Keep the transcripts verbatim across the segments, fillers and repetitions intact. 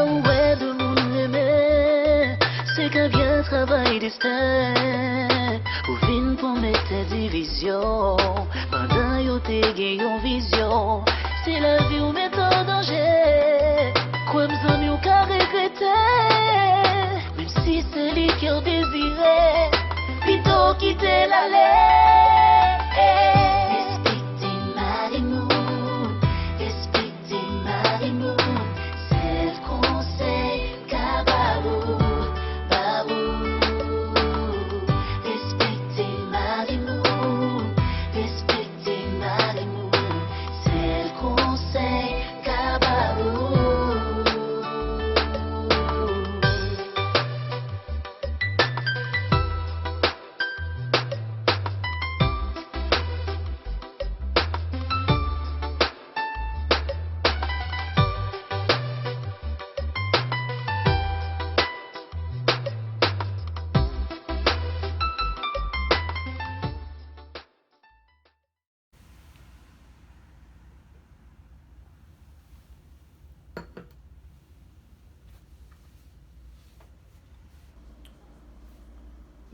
Ou wè de moun renmen, se ka byen travay desten. Ou vin pran mete divizyon, pandan yo te gen yon vizyon. Si lavi w met an danje, kwè m zanmi w ka regrete. Menm si se li ke w dezire, pito w kite l ale. Respekte mari moun, respekte mari moun. Sèl konsèy ka ba ou, ba ou. Respekte mari moun, respekte mari moun. Sèl konsèy ka ba ou.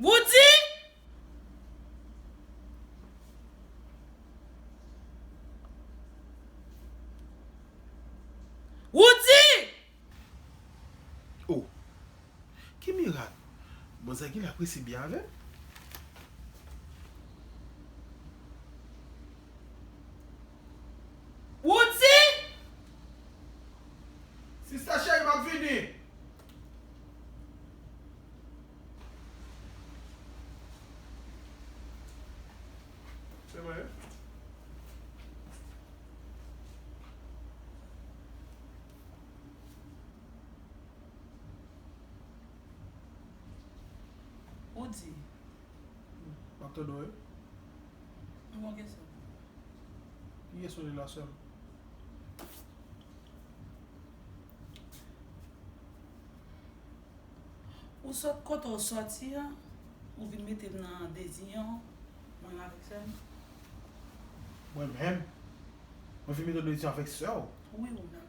Woody! Woody! Oh, ki mirak! Manzè genlè ap resi byen avè m. Woody! Sista cheri, m ap vini. Se mwen. Ou di. M ap tande w wi. Yon bon kesyon. Ki kesyon li la sè m? Ou sot kote w soti a, ou vin mete m nan deziyè, mwen avèk sè m. Mwen menm? Mwen vin mete w deziyè avèk sè w? Wi, ou menm.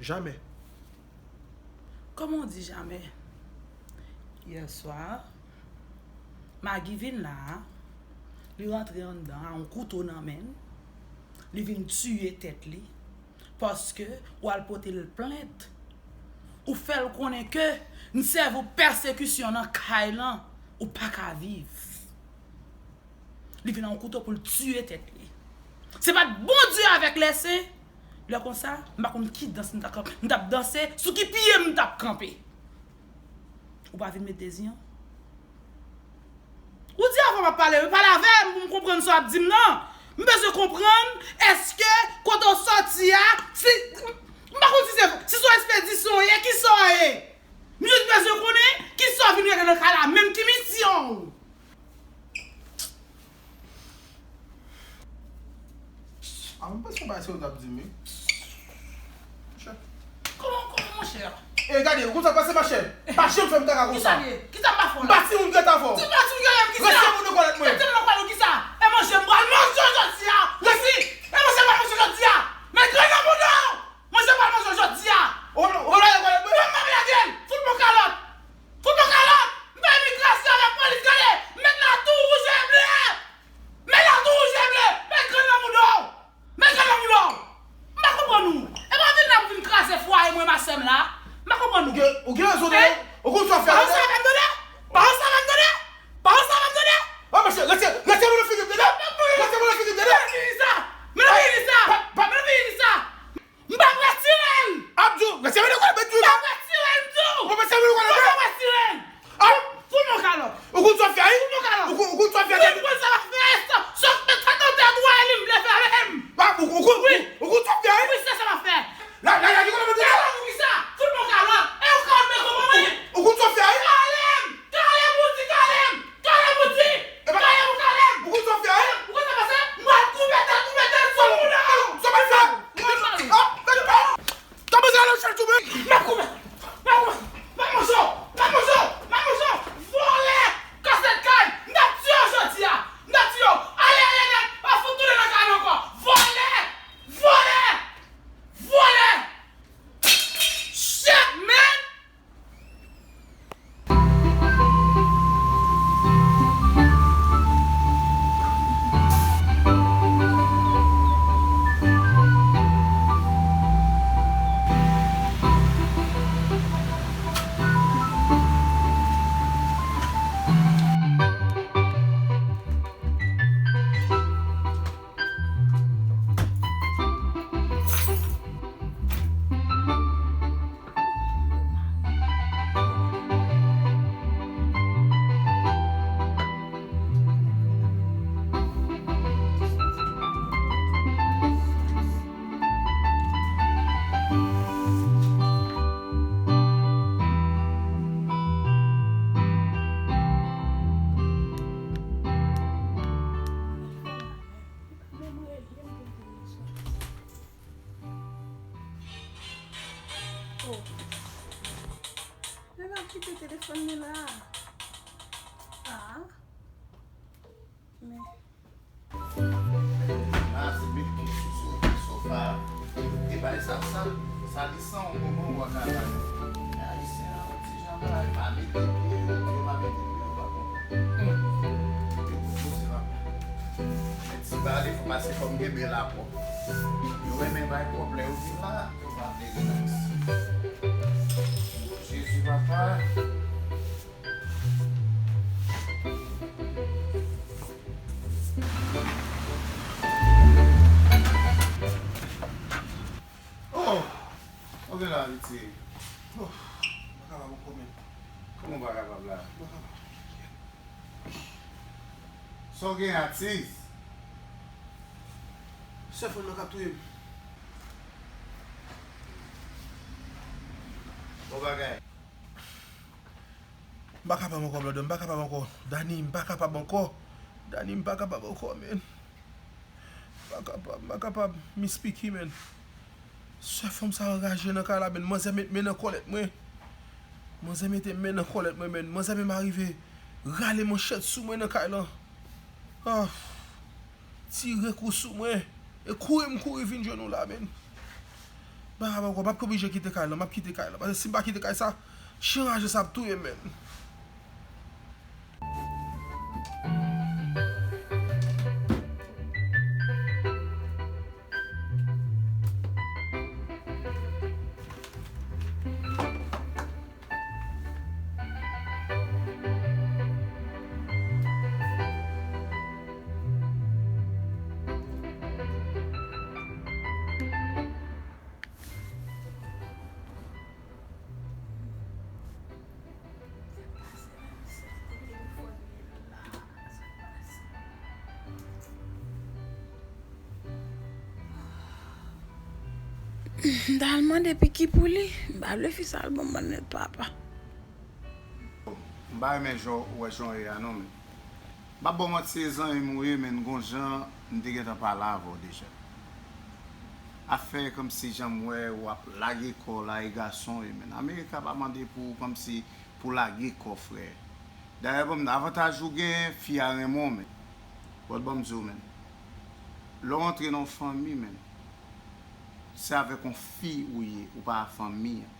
Jamè. Kòman w di jamè? Yè swa, Magi vin la a, li rantre anndan a, yon kouto nan men l, li vin tiye tèt li, paske w al pote l plent. Ou fè l konnen ke m sèvi w pèsekisyon nan kay lan, ou pa ka viv. Li vin ak yon kouto pou l tiye tèt li. Se pa t Bondye avèk lèsen. Lè konsa, m pa konn ki dans m t ap, m t ap danse, sou ki pye m t ap kanpe. Ou pa vin met dezi an? Ou di avan m ap pale, wi, pale avè m pou m konprann sa w ap di m nan. M bezwen konprann, èske kote w soti a, si, m pa konn si se, si se yon espedisyon w ye, kisa w ye? M jis bezwen konnen kisa w vin regle nan kay la menm, ki misyon w? A, mwen panse yon bagay serye w t ap di m, wi. Monchè. Kòman, kòman, monchè? E gade, ou konn sa k pase, machè? Pa janm fè m kaka konsa. Kisa l ye? Kisa m pa fè w la? M pa timoun granmoun avè w. Ti pa timoun granmoun, kisa? Rete moun nan kòlèt mwen. Rete moun nan kòlèt ou, kisa? E manje m pral manje w jodi a. Resi. E manje m pral manje w jodi a. Men grenn nan bouda w. Manje pral manje w jodi a. Ou, ou la, ou la, ou la. Mwen m ap lage l. Fout mwen kalòt. Fout mwen kalòt. M fè imigrasyon avèk polis, gade. M met latou wouj e ble. Met latou wouj e ble. Met grenn nan bouda w. Met grenn nan bouda w. M pa konprann ou. E pa vin la pou vin kraze fwaye mwen, ma sè m la. M pa konprann ou. Ou gen, ou gen rezon, non? Ou konn sa w fè la, non? Pa konn sa w fè m tande. Pa konn sa w fè m tande. Pa konn sa w fè m tande. Wè, mesye, retire. Konn li la. Ah. Men. Ah, se met pye sou, sou sofa. E bay sa sal, salisan, yon moman ou pa ka bay. Men Ayisyen an, yon ti jan mal, pa mete pye, yo di yo pa mete pye, yo pa konprann. Hmm. Yo poze papa. Men ti bale, fò pase fò m gen bèl apò. Yo renmen bay pwoblèm, yo vin la, yo pa vle rilaks. Jezi papa. Oh! Ok la, Ayiti. Oh, m pa kapab ankò, men. Kòman w pa kapab la? M pa kapab. Sa w gen, atis? Sè fanm nan k ap touye m. Bon bagay. M pa kapab ankò, brother. M pa kapab ankò. Dani, m pa kapab ankò. Dani, m pa kapab ankò, man. M pa kapab, m pa kapab. Miss Piki, man. Sè fanm sa anraje nan kay la, man. Manzè met men nan kòlèt mwen. Manzè mete men nan kòlèt mwen, man. Manzè menm arive rale manchèt sou mwen nan kay lan. Ah. Tire kou sou mwen. E kouri m kouri vin jwenn ou la, man. M pa kapab ankò, m ap oblije kite kay lan, m ap kite kay lan. Paske si m pa kite kay sa, chen raje sa ap touye m, man. M t al mande Piki pou li. M pa vle fi sa al ban m mannèt papa. M pa renmen jan w wè jan w ye a non, men. M p ap ba w manti, se zanmi m ou ye, men gon jan m te gentan pale avè w deja. Afè kòmsi jan m wè w ap lage kò w la, e gason w ye, men. Amerika pa mande pou kòmsi pou lage kò, frè. Dayè, ban m di w, avantaj ou gen, fi a renmen w, men. But ban m di w, men. Lè w antre nan yon fanmi, men, se avèk yon fi ou ye, ou pa a fanmi an.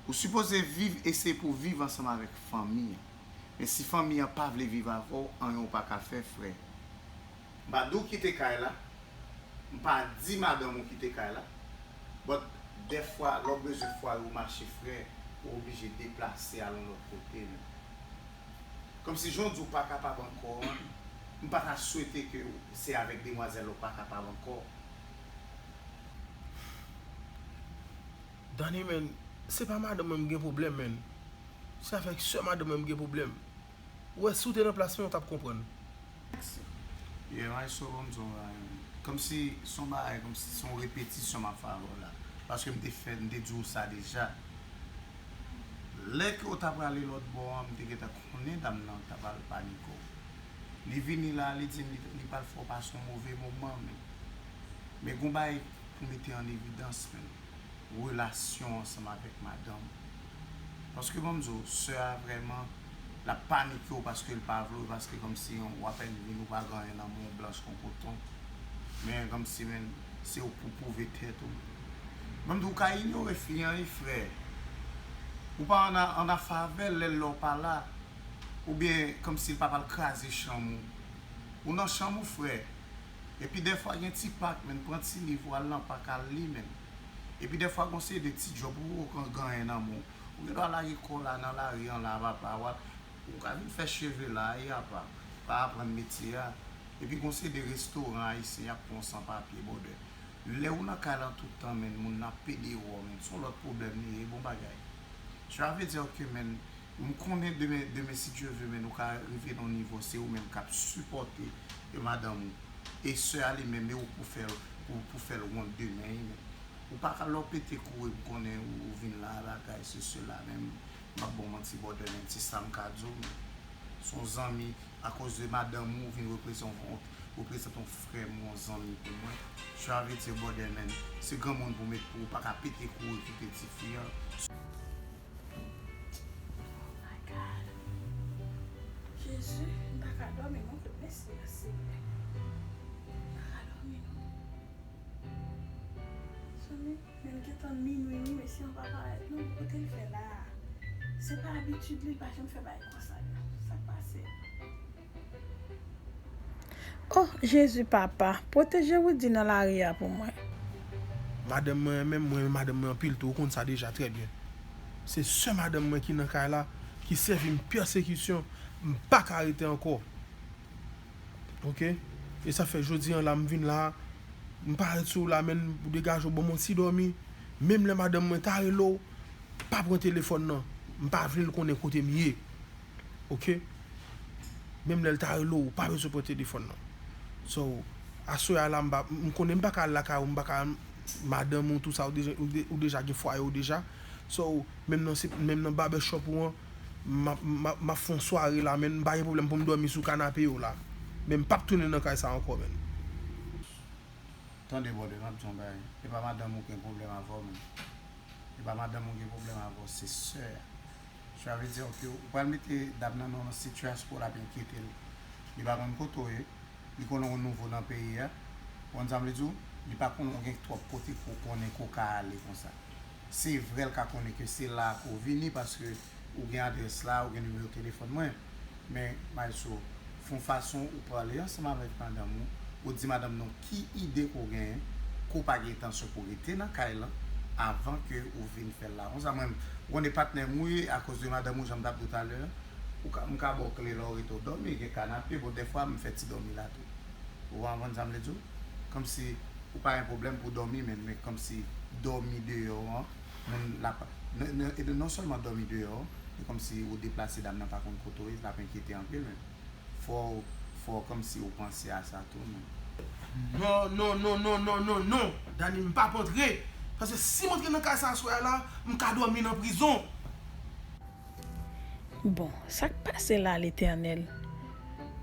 Ou sipoze viv, eseye pou w viv ansanm avèk fanmi an. Men si fanmi an pa vle viv avè w, anyen w pa ka fè, frè. M pa di w kite kay la, m pa di madanm ou kite kay la, but dèfwa, lè w bezwen fwaye ou mache, frè, ou oblije deplase al yon lòt kote, men. Kòmsi jan w di w pa kapab ankò an, m pa ta swete ke se avèk demwazèl la w pa kapab ankò. Dani, men, se pa madanm mwen m gen pwoblèm, men. Se avèk sè madanm mwen m gen pwoblèm. Ou wè, si w te nan plas mwen, ou t ap konprann. Yeah, Maestro, ban m di w yon bagay, men. Kòmsi se yon bagay, kòmsi se yon repetisyon m ap fè avè w la. Paske m te fè, m te di w sa deja. Lè ke w ta prale lòt bò an, m te gentan konnen dam nan ta pral panike w. Li vini la, li di m li, li pral fè w pase yon move moman, men, men gon bagay pou mete an evidans, men, relasyon ansanm avèk madanm ou. Paske ban m di w, sè a vrèman, l ap panike w paske l pa vle w, paske kòmsi w apèn vin, ou pa gen anyen nan men w, blanch kon koton. Men kòmsi, men, se ou pou pwouve tèt ou. Ban m di w, ou ka inyore fi an, wi, frè. Ou pa ann a, ann afè avè l lè l la w pa la. Oubyen kòmsi l pa pral kraze chanm ou. Ou nan chanm ou, frè. Epi dèfwa gen ti pak, men, pran ti liv ou al nan pak al li, men. Epi dèfwa gon seri de ti djòb ou poko gen anyen nan men w. Ou gen dwa lage kò w la nan lari an la, papa, w ap, ou ka vin fè cheve la, e apa, pa aprann metye a. Epi gon seri de restoran ayisyen y ap pran w san papye, brother. Lè ou nan kay lan tout tan, men, moun nan ap pede wè w, men, se yon lòt pwoblèm li ye, bon bagay. Sa vle di ke, men, m konnen demen, demen, si Dye vle, men, ou ka rive nan yon nivo, se ou menm k ap sipòte, e, madanm ou. E sè a li menm, e ou pou fè l, pou, pou fè l wont demen, men. Ou pa ka lè w pete kouri, m konnen ou, ou vin la, bagay, se sela, men m ap ba w manti, brother, men se sa m ka di w, men. Se yon zanmi, akoz de madanm ou, ou vin reprezan-, reprezante yon frè m, yon zanmi pou mwen. Sa vle di, brother, men, se granmoun pou met pou ou, pa ka pete kouri kite tifi an. Senyè, m pa ka dòmi non. Zanmi, men l gentan minwi wi, mesye an pa parèt non. Kote l fè la a? Se pa abitid li, li pa janm fè bagay konsa non. Sa k pase? Oh, Jezi papa, pwoteje Woody nan lari a pou mwen. Madanm mwen menm, mwen renmen madanm mwen anpil tou, ou konn sa deja trè byen. Se sè madanm mwen ki nan kay la, ki sèvi m pèsekisyon, m pa ka rete ankò. Oke? E sa fè jodi an la, m vin la, m parèt sou la, men ou degaje w ban m yon ti dòmi. Menm lè madanm mwen ta rele w, pa pran telefòn nan. M pa vle l konnen kote m ye. Oke? Menm lè l ta rele w, ou pa bezwen pran telefòn nan. So, aswè a la, m pa, m konnen m pa ka al lakay ou, m pa ka, madanm ou, tou sa, ou deja, ou de-, ou deja gen fwaye ou deja. So, menm nan, se, menm nan barbershop ou an, m ap, m ap, m ap fè yon sware la, men m pa gen pwoblèm pou m dòmi sou kanape yo la. Men m p ap tounen nan kay sa ankò, men. Tande, brother, m ap di yon bagay. E pa madanm ou gen pwoblèm avè w, men. E pa madanm ou gen pwoblèm avè w, se sè a. Sa vle di ke ou pral mete dam nan nan yon sitiyasyon pou l ap enkyete l. Li pa konn kote w ye. Li konnen w nouvo nan peyi a. Ou konn sa m vle di w? Li pa konnen w gen twòp kote ke w konnen ke w ka ale konsa. Se vrè l ka konnen ke se la ke w vini paske ou gen adrès la, ou gen nimewo telefòn mwen. Men, Maestro, fè yon fason ou pale ansanm avèk madanm ou, ou di madanm nan ki ide ke w genyen, ke w pa gen entansyon pou w rete nan kay lan avan ke ou vin fè l la. Konsa mwen, ou konnen patnè m wi, akoz de madanm ou, jan m t ap di w talè a, ou ka, m ka ba w kle la, w rete w dòmi, gen kanape, bon, dèfwa m fè ti dòmi la tou. Ou konprann sa m vle di w? Kòmsi ou pa gen pwoblèm pou dòmi, men, men kòmsi dòmi deyò an, moun l ap, non, non, e non sèlman dòmi deyò, men kòmsi ou deplase, dam nan pa konn kote w ye, l ap enkyete anpil, men fò w, fò w kòmsi ou panse a sa tou, men. Non, non, non, non, non, non, non. Dani, m p ap antre. Paske si m antre nan kay sa aswè a la, m ka dòmi nan prizon. Bon, sa k pase la, Letènèl?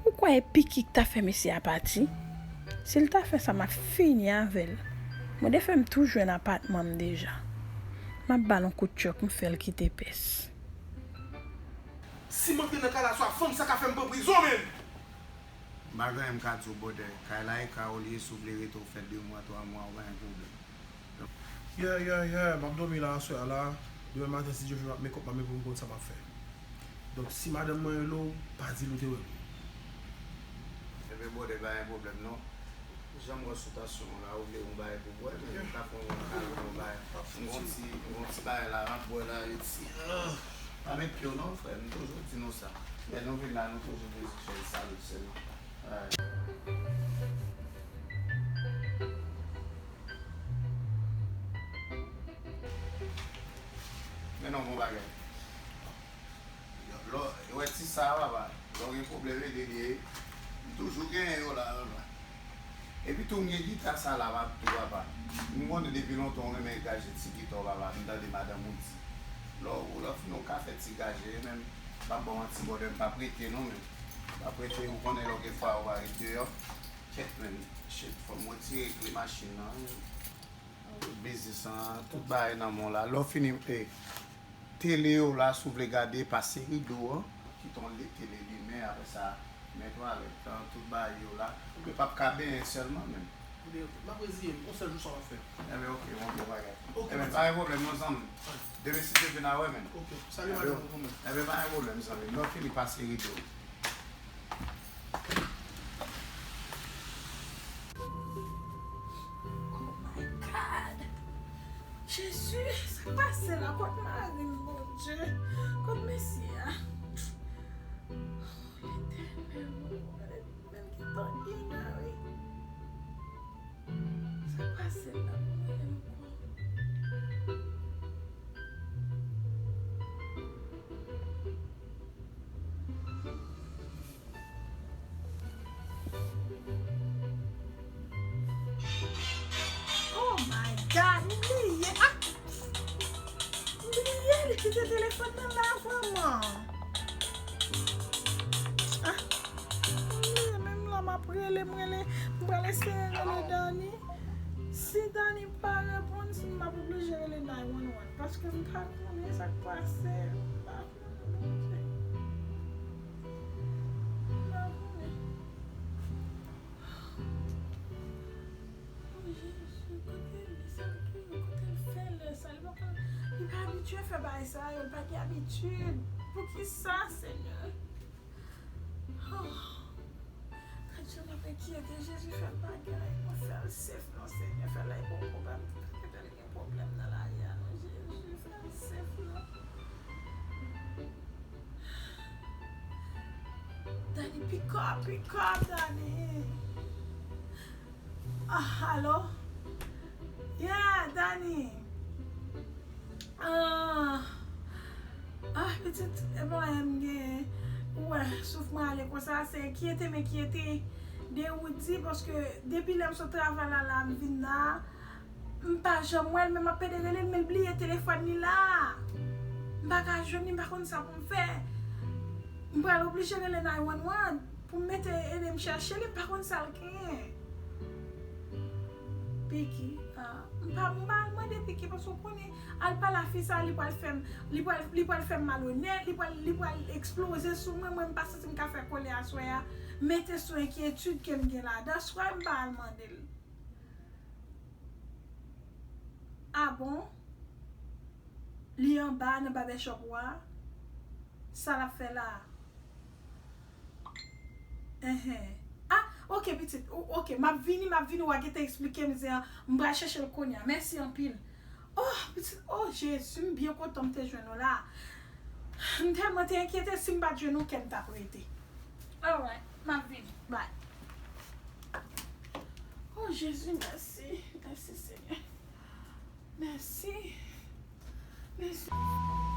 Ou kwè e piki k ta fè mesye a pati? Si l ta fè sa, m ap fini avè l. Mande fè m tou jwenn apatman m deja. M ap ba l yon kout chòk, m fè l kite pès. Si m antre nan kay la aswè a, fanm sa ka fè m pran prizon menm. M pa gen anyen m ka di w, brother. Kay la e kay ou li ye, si w vle rete, w fè de mwa, twa mwa, ou pa gen pwoblèm. Yeah, yeah, yeah, m ap dòmi la aswè a la. Demen maten, si Dye vle, m ap make up mwen pou m konn sa m ap fè. Donk, si madanm mwen rele w, pa di l ou te wè m. Ebyen, brother, pa gen pwoblèm non. Jan m wè sou tansyon w la, ou vle yon bagay pou bwè, men m ka fè yon kalòt, yon bagay. M gon ti, m gon ti bagay la, m ap bwè la, yon ti, ah, pa met pye w non, frè, m toujou di nou sa. Lè nou vin la, nou toujou bezwen fè l sal sèlman. Alright. Men non, bon bagay. Lè w, lè w wè ti sa a, papa, lè w gen pwoblèm, ede l ye. M toujou genyen yo la, papa. Epi tou, m gen gita sa la, papa, tou, papa. M konnen depi lontan w renmen gaje ti gita w, papa. M tande madanm ou di. Lè w, lè w fin, w ka fè ti gaje, e menm, m ap ba w manti, brother, m p ap rete non, men. M p ap rete, ou konnen lè w gen fwaye, ou pa ret deyò. Kèt, men, shit, fò m retire kle machin nan. Tout biznis lan, tout bagay nan men w la. Lè w fini, e, tele yo la, si w vle gade, pase rido an, kite yon le-, tele limen, apre sa, men twalèt lan, tout bagay yo la. Men p ap ka benyen sèlman menm. Ebyen, m ap reziye m, yon sèl jou sa w ap fè. Ebyen, oke, yon bon bagay. Oke, ebyen, pa gen pwoblèm non, zanmi. Demen, si Dye vle, n a wè, men. Oke, salye madanm ou pou mwen. Ebyen, pa gen pwoblèm, zanmi. Lè w fini, pase rido. Oh my God! Jezi, sa k pase la? Kot mari m, Bondye? Kot mesye a? Oh, Letènèl, men l gentan igare. Sa k pase la? Mwen menm kwa. Oh my God, m bliye. Ah! M bliye, li kite telefòn nan la vrèman. Ah! M bliye, menm la m ap rele, m rele, m pral eseye rele Dani. Si Dani pa reponn, si m ap oblije rele nine one one, paske m pa konnen sa k pase, m pa konnen, Bondye. M pa konnen. Dye fè bagay sa yo, l pa gen abitid. Poukisa, Senyè? Oh. Gad jan m ap enkyete. Jezi, fè l bagay. Mwen fè l sef non, Senyè. Fè l ay bon pwoblèm. Fè l gen pwoblèm nan lari a non, Jezi. Fè l sef non. Dani, pick up, pick up, Dani. Ah, alo? Yeah, Dani. Ah, ah, pitit, e mwayen m gen. Ou wè, souf mwen ale konsa, se enkyete m enkyete de Woody, paske depi lè m sot travay la, la, m vin la, m pa janm wè l, men m ap pede rele l, men l bliye telefòn li la. M pa ka jwenn li, m pa konn sa pou m fè. M pral oblije rele nine one one pou m mete ede m chèche li, m pa konn sa l genyen. Piki, ah, m pa, m pa al mande Piki, paske w konnen, al pale a fi sa, li pral fè m, li pral, li pral fè m malonèt, li pral, li pral eksploze sou mwen, mwen m pa santi m ka fè kole aswè a, mete sou enkyetid ke m gen la. That's why m pa al mande l. Ah bon? Li anba nan barbershop ou a? Sa l ap fè la? Enhen. Ah, ok, pitit. O-, ok, m ap vini, m ap vini, w a gentan eksplike m zen an. M pral chèche l kounye a. Mèsi anpil. Oh, pitit, oh, Jezi, m byen kontan m te jwenn ou la. M tèlman te enkyete, si m pa t jwenn ou, kè m t ap rete. Alright, m ap vini. Bye. Oh, Jezi, mèsi. Mèsi, Senyè. Mèsi. Mèsi. Mèsi, Senyè, mèsi.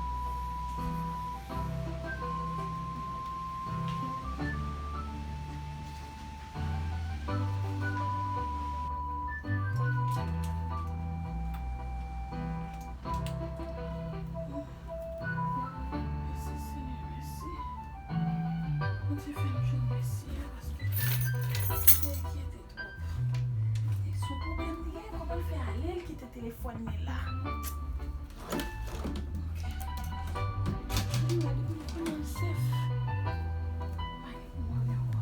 Bondye fè m jwenn mèsi a, paske m te enkyete twòp. E sou pwoblèm li ye, kòman l fè ale, l kite telefòn li la? Ok. Anyway, depi m konnen l sef, pa gen pou mwen ankò.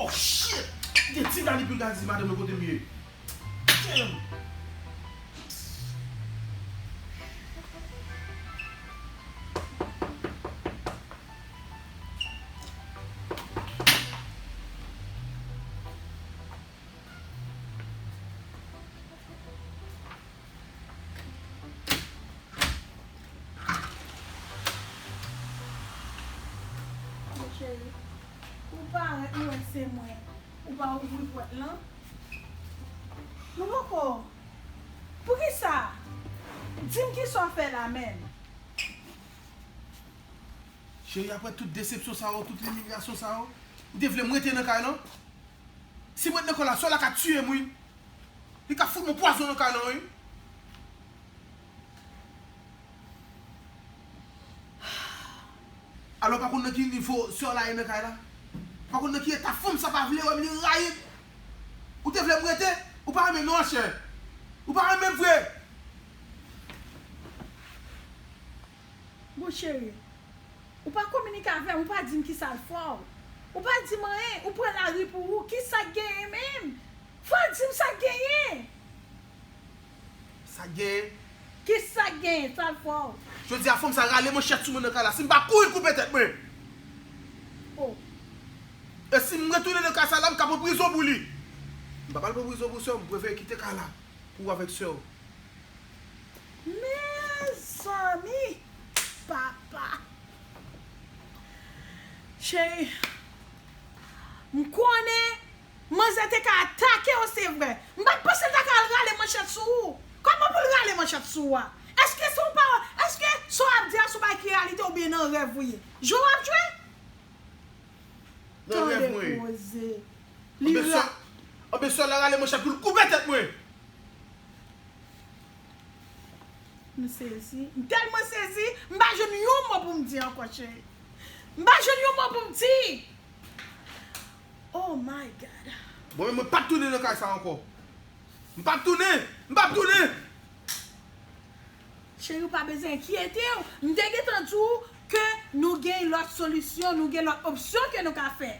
Oh shit! Gen ti Dani pou l ta di madanm nan kote m ye. Damn! Mon cheri, ou parèt, ou wè se mwen. Ou pa ouvri pòt lan? Mwen poko. Poukisa? Di m kisa w fè la menm. Cheri, apre tout desepsyon sa yo, tout imilyasyon sa yo, ou te vle m rete nan kay lan? Si m ret nan kay la, sè w la ka tiye m, wi. Li ka fout m yon pwazon nan kay lan, wi. Alò, w pa konn nan ki nivo sè w la ye nan kay la? W pa konn nan ki eta fanm sa pa vle wè m, li rayi m? Ou te vle m rete? Ou pa renmen m non, monchè. Ou pa renmen m vre. Bon, cheri, ou pa kominike avè m, ou pa di m kisa l fè w. Ou pa di m anyen, ou pran lari pou ou, kisa k genyen menm? Fò w di m sa k genyen. Sa k genyen? Kisa k genyen? Sa l fè w? Jodi a, fanm sa rale manchèt sou mwen nan kay la. Si m pa kouri l koupe tèt mwen. Oh. E si m retounen nan kay sa la, m ka pran prizon pou li. M pa pral pran prizon pou sè w, m prefere kite kay la pou w avèk sè w. Mezanmi! Papa! Cheri, m konnen manzè te ka atake w, se vre. M pa t panse l ta ka al rale manchèt sou ou. Kòman pou l rale manchèt sou ou a? Èske se yon pawòl, èske sa w ap di a se yon bagay ki reyalite oubyen nan rèv ou ye? Jwe w ap jwe? Nan rèv mwen. Tande koze. Li ra. Anben sè la rale manchèt pou l koupe tèt mwen. M sezi. M tèlman sezi, m pa jwenn yon mo pou m di ankò, cheri. M pa jwenn yon mo pou m di. Oh my God. Bon, men mwen p ap tounen nan kay sa ankò. M p ap tounen. M p ap tounen. Cheri, ou pa bezwen enkyete w. M te gentan di w ke nou gen lòt solisyon, nou gen lòt opsyon ke nou ka fè.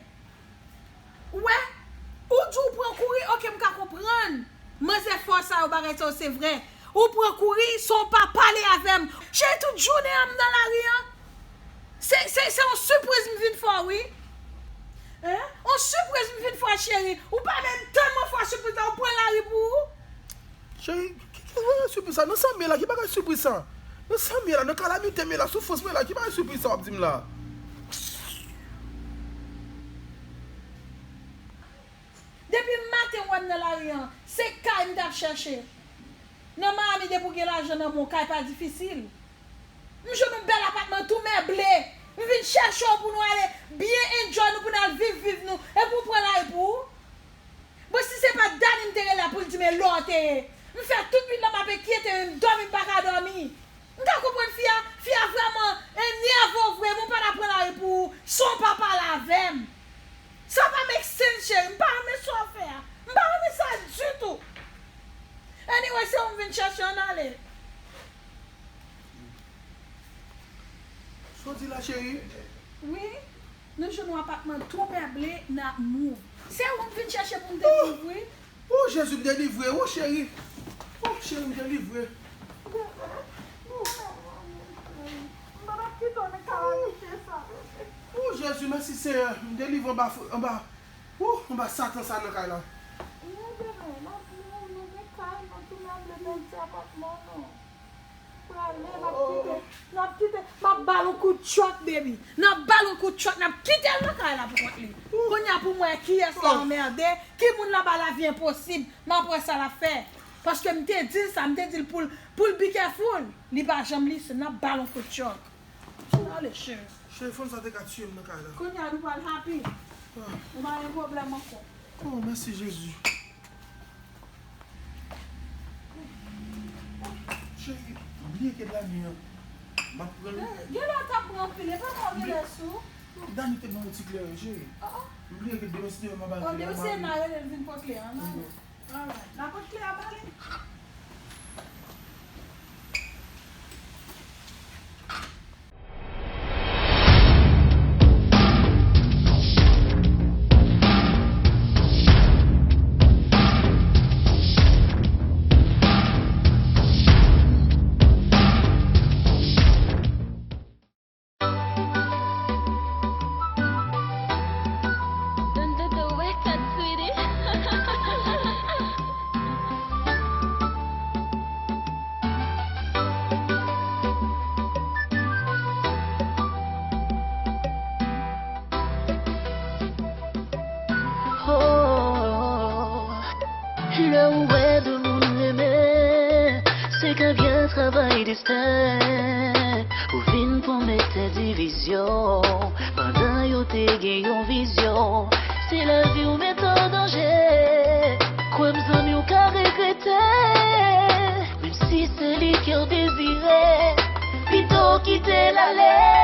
Ou wè? Ou di w pran kouri, oke, m ka konprann. Manzè fè w sa yo, bagay sa yo, se vrè. Ou pran kouri san w pa pale avè m. Cheri, tout jounen an m nan lari an. Se, se, se yon sipriz m vin fè w, wi. Hein? Yon sipriz m vin fè w, cheri. Ou pa menm tèlman fè w sipriz la, ou pran lari pou ou. Cheri, ki, ki bagay sipriz sa? Nan sa m ye la, ki bagay sipriz sa? Nan sa m ye la, nan kalamite m ye la, soufrans mwen la, ki bagay sipriz sa w ap di m la? Depi maten w wè m nan lari an, se kay m t ap chèche. Nan Miami, depi w gen lajan nan men w, kay pa difisil. M jwenn yon bèl apatman tou meble. M vin chèche w pou nou ale byen enjoy nou, pou n al viv, viv nou. Epi w pran lari pou ou. Bon, si se pa Dani m te rele a pou l di m e la w te ye. M fè tout nuit lan m ap enkyete, men m dòmi m pa ka dòmi. M ka konprann fi a, fi a vrèman enève w vre, men w pa t ap pran lari pou ou, san w pa pale avè m. Sa pa make sense, cheri. M pa renmen sa w fè a. M pa renmen sa ditou. Anyway, se ou m vin chèche, ann ale. Sa w di la, cheri? Wi. Nou jwenn yon apatman tou meble, n ap move. Se ou m vin chèche pou m te move, wi. Oh, Jezi, m delivre, oh, cheri. Oh, cheri, m delivre. M pa t ap kite w nan kalamite sa. Oh, Jezi, mèsi, Senyè. M delivre anba, anba, oh, anba Satan sa nan kay la. Nou demen, n ap move, nou gen kay, nou tou meble nan ti apatman nou. Prale, n ap kite, n ap kite, m ap ba l yon kout chòk, baby. N ap ba l yon kout chòk, n ap kite l nan kay la pou kont li. Kounye a pou m wè kiyès k anmède, ki moun laba lavi enposib, m ap wè sa l ap fè. Paske m te di l sa, m te di l pou l, pou l be careful. Li pa janm listen, n ap ba l yon kout chòk. Ale, cheri. Cheri, fanm sa te ka tiye m nan kay la. Kounye a nou pral happy. Ah. Ou pa gen pwoblèm ankò. Oh, mèsi, Jezi. Cheri, m bliye ke Dani an. M ap pran l. Gen lè w t ap pran anpil, e pa mò gen lè sou. Dani te ban m yon ti kleren, cheri. Oh, oh. M bliye ke demen si Dye vle m ap al kleren. Oh, demen se mare l vin pran kleren an, non? Alright. N a pot kleren ba li. Oh, lè ou wè de moun renmen, se ka byen travay desten. Ou vin pou mete divizyon, pandan yo te gen yon vizyon. Se lavi w met an danje. Kwè m, zanmi, w ka regrete. Menm si se li ke w dezire, pito w kite l ale.